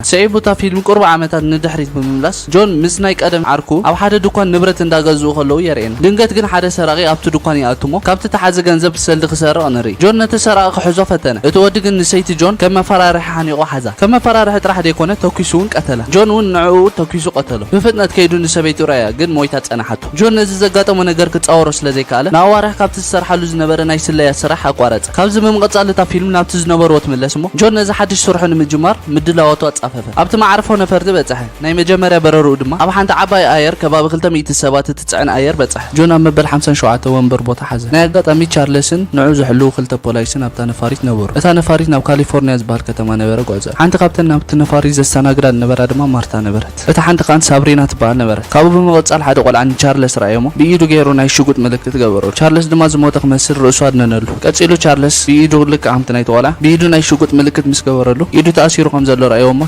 ስዒቡ እታ ፊልም ቁሩብ ዓመታት ንድሕሪት ብምምላስ፣ ጆን ምስ ናይ ቀደም ዓርኩ ኣብ ሓደ ድኳን ንብረት እንዳገዝኡ ከለዉ የርእየና። ድንገት ግን ሓደ ሰራቒ ኣብቲ ድኳን ይኣቱ እሞ ካብቲ ተሓዘ ገንዘብ ሰልዲ ክሰርቕ ንርኢ። ጆን ነቲ ሰራቒ ክሕዞ ፈተነ። እቲ ወዲ ግን ንሰይቲ ጆን ከም መፈራርሒ ሓኒቑ ሓዛ። ከም መፈራርሒ ጥራሕ ዘይኮነ ተኲሱ እውን ቀተላ። ጆን እውን ንዕኡ ተኲሱ ቀተሎ። ብፍጥነት ከይዱ ንሰበይቱ ረኣያ፣ ግን ሞይታ ጸናሓቶ። ጆን ነዚ ዘጋጠሞ ነገር ክጻወሮ ስለ ዘይከኣለ ንኣዋርሕ ካብቲ ዝሰርሓሉ ዝነበረ ናይ ስለያ ስራሕ ኣቋረጸ። ካብዚ ብምቕጻል እታ ፊልም ናብቲ ዝነበርዎ ትምለስ እሞ ጆን ነዚ ሓድሽ ስርሑ ንምጅማር ምድላዋቱ ኣጻፈፈ። ኣብቲ መዓርፎ ነፈርቲ በጽሐ። ናይ መጀመርያ በረርኡ ድማ ኣብ ሓንቲ ዓባይ ኣየር ከባቢ ክልተ ሚእቲ ሰባት እትጽዕን ኣየር በጽሐ። ጆን ኣብ መበል ሓምሳን ሸውዓተ ወንበር ቦታ ሓዘ። ናይ ኣጋጣሚ ቻርለስን ንዑ ዝሕልዉ ክልተ ፖላይስን ኣብታ ነፋሪት ነበሩ። እታ ነፋሪት ናብ ካሊፎርኒያ ዝበሃል ከተማ ነበረ ጓዕዘ። ሓንቲ ካብተን ናብቲ ነፋሪት ዘስተናግዳ ዝነበራ ድማ ማርታ ነበረት። እታ ሓንቲ ከኣ ሳብሪና ትበሃል ነበረት። ካብኡ ብምቕጻል ሓደ ቆልዓ ንቻርለስ ረኣዮሞ ብኢዱ ገይሩ ናይ ሽጉጥ ምልክት ገበረሉ። ቻርለስ ድማ ዝሞተ ክመስል ርእሱ ኣድነነሉ። ቀጺሉ ቻርለስ ብኢዱ ልክዕ ከምቲ ናይቲ ቆልዓ ብኢዱ ናይ ሽጉጥ ምልክት ምስ ገበረሉ ኢዱ ተኣሲሩ ከም ዘሎ ረኣዮሞ